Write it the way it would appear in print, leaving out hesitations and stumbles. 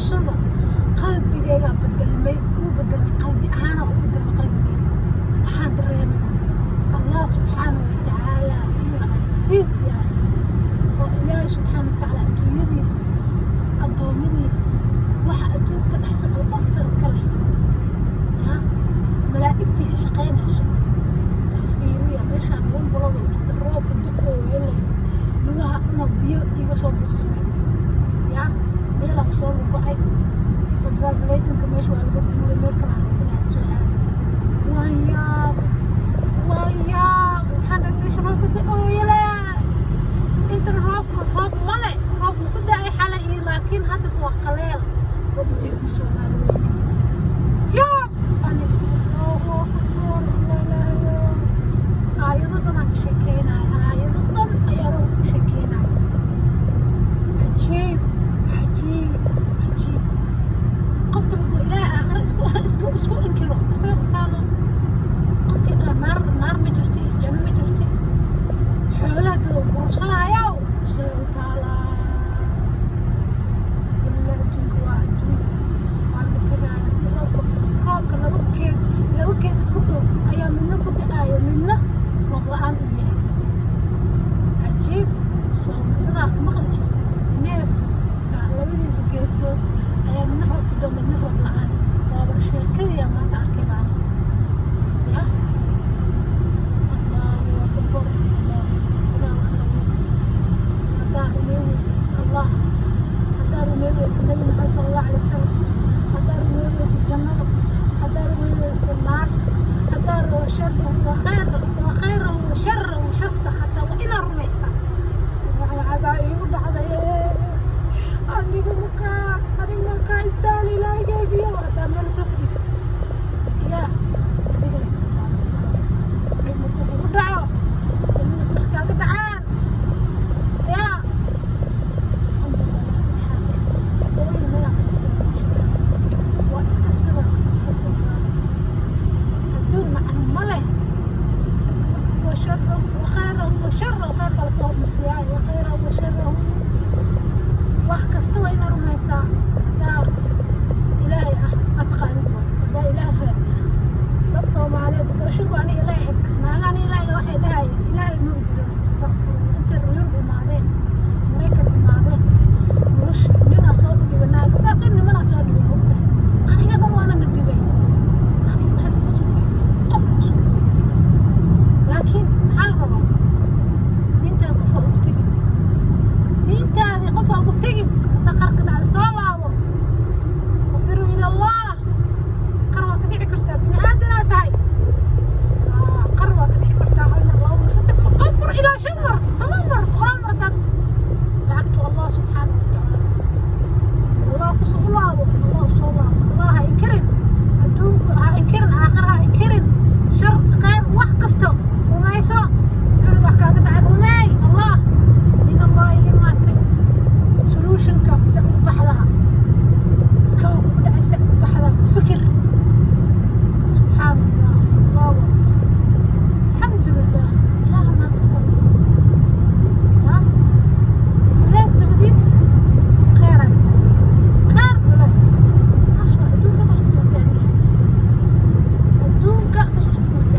Dhimashada qalbigayga bedelmay, wuu bedelmay, qalbi ahaana u bedelmay qalbigayga. Waxaan dareemay Allah subxaanahu wa tacaala inuu casiis yahay, oo Ilaahay subxaana wa tacaala adduunyadiisa, addoommadiisa, waxa adduunka ka dhex socda dhan isa iska leh, ya malaa'igtiisa shaqaynayso. Bal fiiriya meeshaan, 1 block oo jirta, roobka da'ooyo leh, lugaha dhuna biyo iga soo buuxsamay, ya meelaan kusoo lugo-ay oo driver license-ka meesha waa laga guuray, meel kale aan rabo inaan soo aado. Waan yaabay, waan yaabay. Waxaan dhahay, meesha roobka da'ooyo leh, intana roobka roob male, roob wuu ku da'ay xalay iyo, laakiin hadda waa qaleel. Waa ujeedin, Soomaali weyne. Yaab aniga, Allahu akbar, Allah ilaahayo. Aayado dhan aan ka sheekeynaya, aayado dhan ayaa roobka ka sheekeynaya. Cajiib, cajiib, cajiib. Qofka markuu Ilaahay aakhire isku inkiro, isaga utaalo. Qofkii dhaa naar ma jirto iyo janno ma jirto, xoolaha dad gurubsanayo, isaga u taalaa. Wallahi, adduunka waa adduun, waa laga tegaaya si roobka. Roobka laba geed isku dhow ayaa midna ku da'ayo, midna roob la'aan uu yahay. Cajiib. Soomaalidaa ka maqli jira, neefka labadiisa geesood ayaa midna roob ku dao, midna roob la'aan. Waaba sheekadii maanta arkay baan ya. Allahu akbar, Allahu akbar. Ilaah adaa weyn. Haddaa rumey weysid Allah, haddaa rumey weysid Nabi Maxamed sala Allahu alay wasalam, haddaa rumey weysid jannada, haddaa rumey weysid naarta, haddaa sharahu wa khayrahu wa khayrahu wa sharahu, sharta xataa waa inaa rumaysaa. Waxaasaa iigu dhacday aniga, makaa aniga makaa istaal ilaahigeygiyo. Haddaa meel soo fadhiisatid, yaa adiga leh ku taala. Dhib markuu kugu dhaco, ilmada wax kaaga dhacaan, yaa alxamdulilah, wax ku xaal eh ooyin meelaa fadhiisan meesha kale waa iska sidaas. Sisters and brothers, adduun macno ma leh. Marka wa sharahu wa khayrahu wa sharahu, khayrka la soo hormarsiyaay, wa khayrahu wa sharahu, wax kasta waa inaa rumaysaa. Haddaa Ilaahay ah aad qaadid wa haddaa Ilaahay. Dad Soomaaliyeed qoshinku ani ilaahay eg naagani Ilaahay waxay dhahay, Ilaahay ma jiro. Astaqfirullah. Intay Yurub imaadeen, Maraykan imaadeen, nolosha ninaa soo dhibay, naaga dhan nimanaa soo dhibay. Mogtahay, aniga dhan waana na dhibay. Aniga waxaa lagu sugay, qof lagu sugay. Laakiin maxaa la rabaa? Diintaada qof ha ugu tegin, diintaadii qof ha ugu tegin. Haddaa qarka dhacda, soo laabo, fafiruu ila Allah. Qar waa ka dhici kartaa, bini aadanaa tahay. Qar waa ka dhici kartaa hal mar, laba mar, saddex mar, afar ilaa shan mar, 10 mar, boqolaal mar. Hadaad back to Allah subxaana wa tacaala, Allah kusoo laabo, Allah soo laabo. Allah ha inkirin, adduunka ha inkirin, aakhira ha inkirin, shar khayr wax kasta rumayso. Cunug wax kaaga dhacay, rumeey Allah in Allah iga imaatay. Solutionka se u baxdaa, kaba kugu dhacay se u baxdaa, ku fikir. Subxaan Allah, Allahu akbar, alxamdulilah. Ilaaha maad iska leh ya. Culays dabadiis kheyraa ka dambeeya, kheyr culays. Saas waa adduunka, saas isku daba taagan yahay adduunka, saas isku daba.